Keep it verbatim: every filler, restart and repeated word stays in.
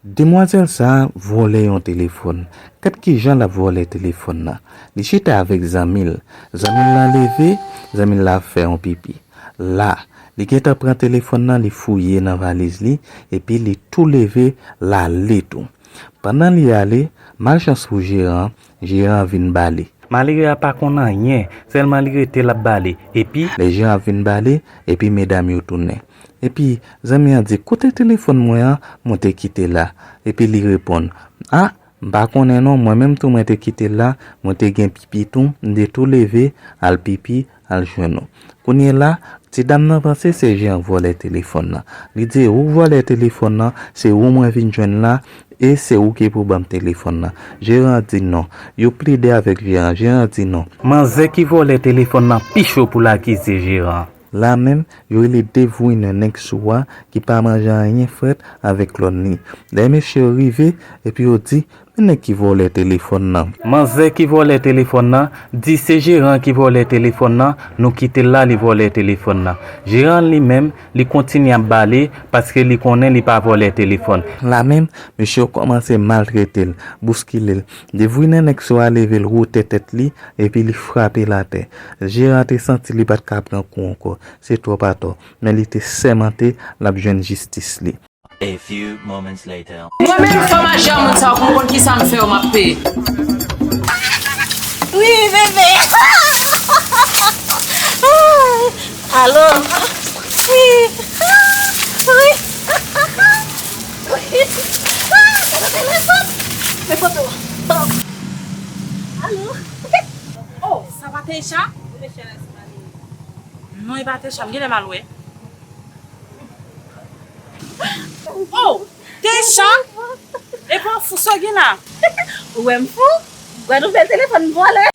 Demwazèl sa a vòlè yon telefòn. Gad kijan l ap vòlè telefòn nan. Li chita avèk zanmi l. Zanmi l lan leve, zanmi l la ap fè yon pipi. La, li gentan pran telefòn nan, li fouye nan valiz li, epi li tou leve, l ale tou. Pandan li ale, malchans pou jeran an, jeran an vin bale. Malere a pa konn anyen, sèlman li rete l ap bale. Epi, lè jeran an vin bale, epi medam yo tounen. Epi, zanmi an di, "Kote telefòn mwen an, mwen te kite la?" Epi li reponn, "A, m pa konnen non, mwen menm tou mwen te kite l la, mwen te gen pipi tou, m te tou leve, al pipi, al jwenn ou." Kounye la, ti dam nan panse se jeran vòlè telefòn nan. Li di, "Ou vòlè telefòn nan, se ou mwen vin jwenn la, e se ou ki pou ban m telefòn nan." Jeran an di non. Yo plede avèk jeran, jeran an di non. Manzè ki vòlè telefòn nan pi cho pou l akize jeran an. La menm, yo rele Devwine nèg sou a ki pa manje anyen frèt avèk lòn li. Lè mesye yo rive, epi yo di, "Men nèg ki vòlè telefòn nan." Manzè ki vòlè telefòn nan di se jeran ki vòlè telefòn nan, nou kite l la li vòlè telefòn nan. Jeran li menm, li kontinye ap bale paske li konnen li pa vòlè telefòn. La menm, mesye yo kòmanse maltrete l, bouskile l. Devwine nèg sou a leve l wote tèt li, epi li frape l atè. Jeran te santi li pa t ka pran kou ankò. Se twòp atò. Men li te sèmante l ap jwenn jistis li. A few moments later. Mwen menm fanm aje a moun sa yo, pou m konn kisa m fè yo, m ap peye. Wi, bebe. Alo. Wi. Wi. Wi. Sa nan telefòn. Men foto. Bon. Alo. Oh, sa pa Teisha? Non, e pa Teisha, m genlè mal wè. Oh, Teisha! E pa fou sa w gen la? Ou wè m fou? Gwadloup bèl telefòn m vòlè.